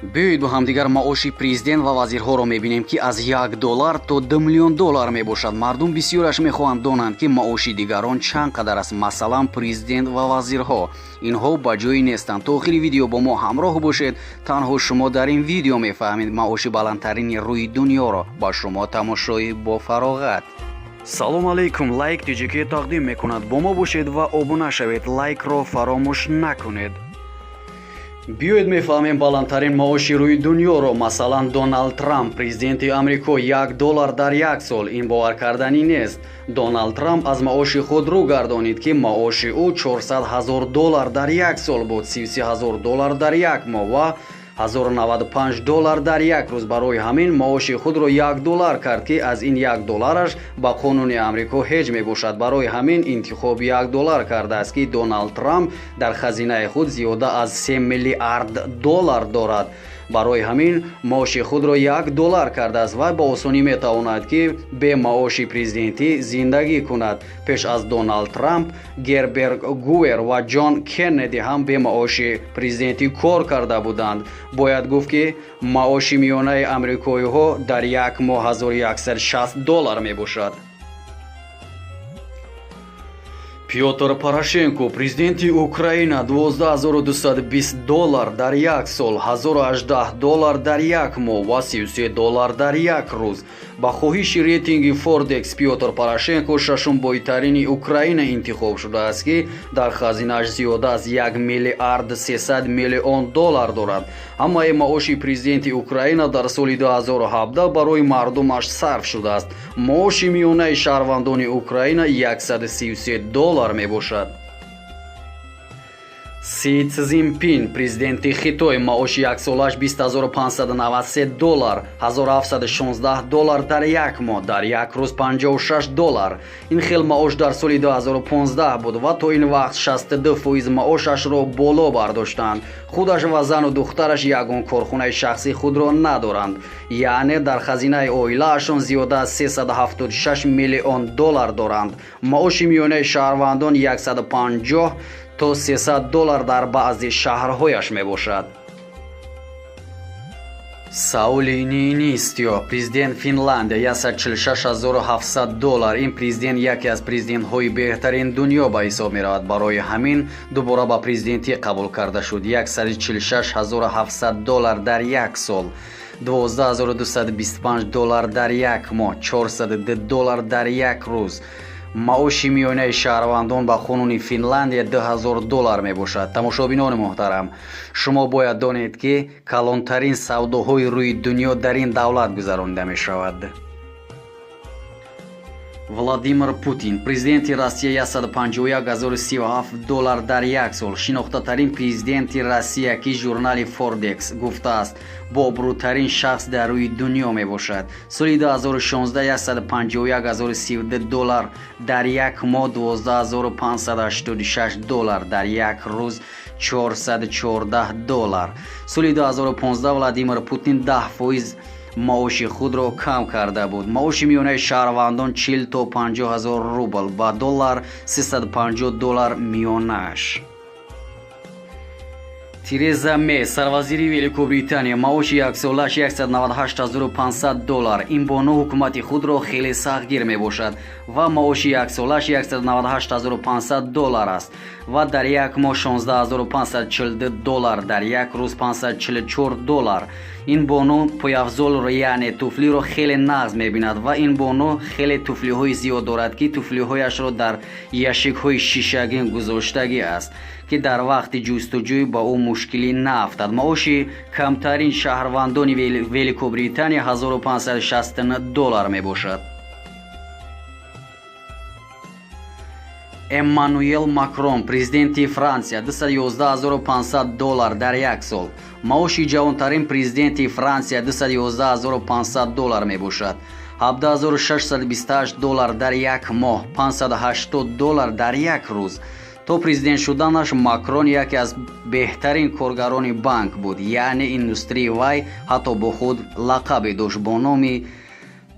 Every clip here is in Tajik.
Биёед бо ҳамдигар маоши президент ва вазирҳоро мебинем, ки аз 1 доллар то 2 миллион доллар мебошад. Мардум бисёраш мехоҳанд донанд, ки маоши дигарон чанд қадар аст, масалан, президент ва вазирҳо. Инҳо ба ҷое нестанд. То охири видео бо мо ҳамроҳ бошед. Танҳо шумо дар ин видео мефаҳмед маоши баландтарини рӯи дунёро. Ба шумо тамошои бофароғат. Салом алейкум! Лайк ТҶК тақдим мекунад. Бо мо бошед ва обуна шавед, лайкро фаромӯш накунед. Биёед мефаҳмем баландтарин маоши рӯи дунёро. Масалан, Доналд Трамп, президенти Амрико, 1 доллар дар як сол. Ин боваркарданӣ нест. Доналд Трамп аз маоши худ рӯ гардонид, ки маоши ӯ 400 ҳазор доллар дар як сол буд, 33 ҳазор доллар дар як моҳ ва 1095 доллар дар як рӯз. Барои ҳамин маоши худро 1 доллар кард, ки аз ин 1 доллараш ба қонуни Амрико ҳеҷ мебошад. Барои ҳамин интихоби 1 доллар кардааст, ки Доналд Трамп дар хазинаи худ зиёда аз 3 миллиард доллар дорад. Барои ҳамин маоши худро 1 доллар кардааст ва ба осонӣ метавонад, ки бе маоши президентӣ зиндагӣ кунад. Пеш аз Доналд Трамп Герберт Гувер ва Ҷон Кеннеди ҳам бе маоши президентӣ кор карда буданд. Бояд гуфт, ки маоши миёнаи амрикоиҳо дар як моҳ 1160 доллар мебошад. Пётр Порошенко, президенти Украина, 12 220 доллар дар як сол, 1018 доллар дар як моҳ ва 33 доллар дар як рӯз. Ба хоҳиши рейтинги Фордекс Пётр Порошенко шашум бойтарини Украина интихоб шудааст, ки дар хазинааш зиёда аз 1 миллиард 300 миллион доллар дорад. Ҳамаи маоши президенти Украина дар соли 2017 барои мардумаш сарф шудааст. Маоши миёнаи шаҳрвандони Украина 133 доллар мебошад. Си Цзинпин, президенти Хитой, маоши яксолааш 20 593 доллар, 1716 доллар дар як моҳ, дар як рӯз 56 доллар. Ин хел маош дар соли 2015 буд ва то ин вақт 62% маошашро боло бардоштанд. Худаш ва зану духтараш ягон корхонаи шахсии худро надоранд, яъне дар хазинаи оилаашон зиёда аз 376 миллион доллар доранд. Маоши миёнаи шаҳрвандон 150 то 300 доллар дар баъзе шаҳрҳояш мебошад. Саули Ниинистё, президент Финландия, 146 700 доллар. Ин президент яке аз президентҳои беҳтарин дунё ба ҳисоб меравад. Барои ҳамин дубора ба президентӣ қабул карда шуд. 146 700 доллар дар як сол, 12 225 доллар дар як моҳ, 402 доллар дар як рӯз. Маоши миёнаи шаҳрвандон ба қонуни Финландия 2000 доллар мебошад. Тамошобинони муҳтарам, шумо бояд донед, ки калонтарин савдоҳои рӯи дунё дар ин давлат гузаронида мешавад. Владимир Путин, президенти Россия, 151 037 доллар дар як сол. Шинохтатарин президенти Россия, ки журнали Фордекс гуфтааст, бообрӯтарин шахс дар рӯи дунё мебошад. Соли 2016 151 032 доллар дар як моҳ, 12 586 доллар дар як рӯз, 414 доллар. Соли 2015 Владимир Путин 10% маоши худро кам карда буд. Маоши миёнаи шаҳрвандон 40 то 50 ҳазор рубл, ба доллар 350 доллар миёнааш. Тереза Мей, сарвазири Великобритания, маоши яксолааш 198 500 доллар. Ин бону ҳукумати худро хеле сахтгир мебошад ва маоши яксолааш 198 500 доллар аст ва дар як моҳ 16 542 доллар, дар як рӯз 544 доллар. Ин бону пойафзолро, яъне туфлиро хеле нағз мебинад ва ин бону хеле туфлиҳои зиёд дорад, ки туфлиҳояшро дар ящикҳои шишагин гузоштагӣ аст, ки дар вақти ҷустуҷӯй ба ӯ мушкилӣ наафтад. Маоши камтарин шаҳрвандони Великобритания 1569 доллар мебошад. Эммануэл Макрон, президенти Франсия, 211 500 доллар дар як сол. Маоши ҷавонтарин президенти Франсия 211 500 доллар мебошад, 17 628 доллар дар як моҳ, 580 доллар дар як рӯз. То президент шуданаш Макрон яке аз беҳтарин коргарони банк буд, яъне индустрии вай ҳатто бо худ лақабе дошт бо номи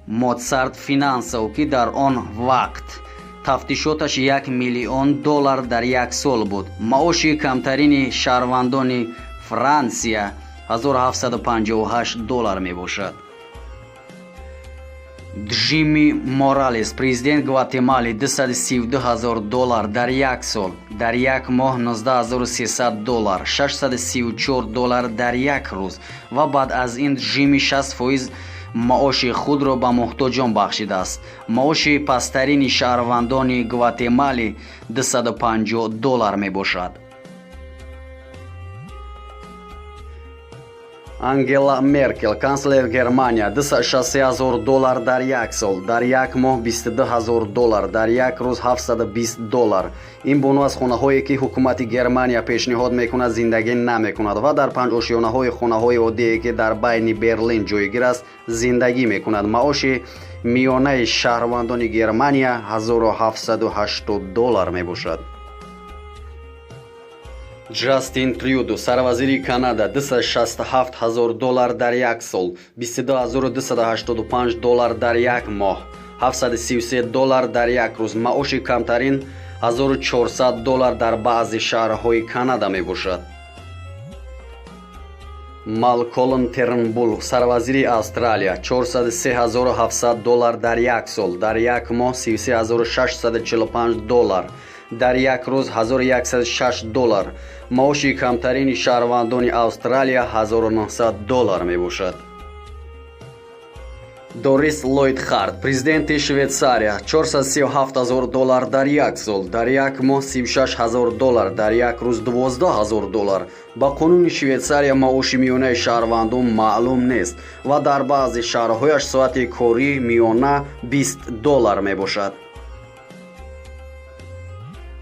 Моцарт финансов, ки дар он вақт тафтишоташ 1 миллион доллар дар як сол буд. Маоши камтарини шаҳрвандони Франсия 1758 доллар мебошад. Ҷимми Моралес, президент Гватемали, 232 ҳазор доллар дар як сол, дар як моҳ 19300 доллар, 634 доллар дар як рӯз. Ва баъд аз ин Ҷимми 60% маоши худро ба муҳтоҷон бахшидааст. Маоши пасттарини шаҳрвандони Гватемали 250 доллар мебошад. Ангела Меркел, канцлер Германия, 263 ҳазор доллар дар як сол, дар як моҳ 22 ҳазор доллар, дар як рӯз 720 доллар. Ин бону аз хонаҳое ки ҳукумати Германия пешниҳод мекунад зиндагӣ намекунад ва дар панҷ ошёнаҳои хонаҳои оддие ки дар байни Берлин ҷойгир аст зиндагӣ мекунад. Маоши миёнаи шаҳрвандони Германия 1780 доллар мебошад. Ҷастин Трюдо, сарвазири Канада, 267 ҳазор доллар дар як сол, 22285 доллар дар як моҳ, 733 доллар дар як рӯз. Маоши камтарин 1400 доллар дар баъзе шаҳрҳои Канада мебошад. Малколм Тернбул, сарвазири Австралия, 403 700 доллар дар як сол, дар як моҳ 33645 доллар, дар як рӯз 1106 доллар. Маоши камтарини шаҳрвандони Австралия 1900 доллар мебошад. Дорис Ллойд Харт, президенти Швейтсария, 437 ҳазор доллар дар як сол, дар як моҳ 36 ҳазор доллар, дар як рӯз 12 ҳазор доллар. Ба қонуни Швейтсария маоши миёнаи шаҳрвандон маълум нест ва дар баъзе шаҳрҳояш соати корӣ миёна 20 доллар мебошад.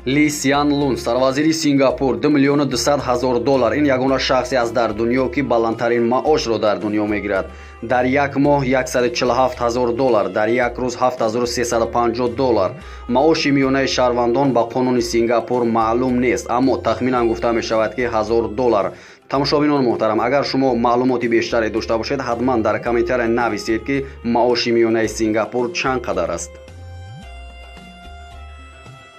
Ли Сян Лун, сарвазири Сингапур, 2 миллиону 200 ҳазор доллар. Ин ягона шахсе аст дар дунё ки баландтарин маошро дар дунё мегирад. Дар як моҳ 147 ҳазор доллар, дар як рӯз 7350 доллар. Маоши миёнаи шаҳрвандон ба қонуни Сингапур маълум нест, аммо тахминан гуфта мешавад ки 1000 доллар. Тамошобинони муҳтарам, агар шумо маълумоти бештаре дошта бошед, ҳатман дар комментария нависед ки маоши миёнаи Сингапур чанд қадар аст.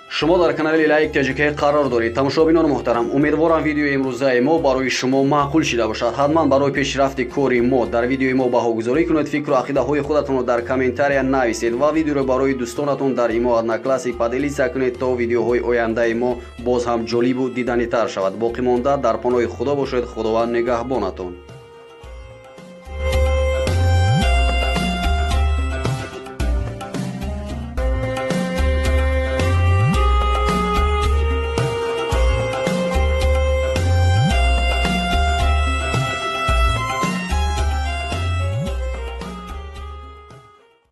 Шумо дар канали Лайк ТЖК қарор доред. Тамошобинони муҳтарам, умедворам видеои имрӯзаи мо барои шумо маъқул шида бошад. Ҳатман барои пешрафти кори мо дар видеои мо баҳогузорӣ кунед, фикру ақидаҳои худатонро дар комментария нависед ва видеоро барои дӯстонатон дар имо Одноклассник поделиться кунед, то видеоҳои ояндаи мо боз ҳам ҷолибу диданитар шавад. Боқӣ монда дар паноҳи Худо бошед. Худованд нигаҳбонатон.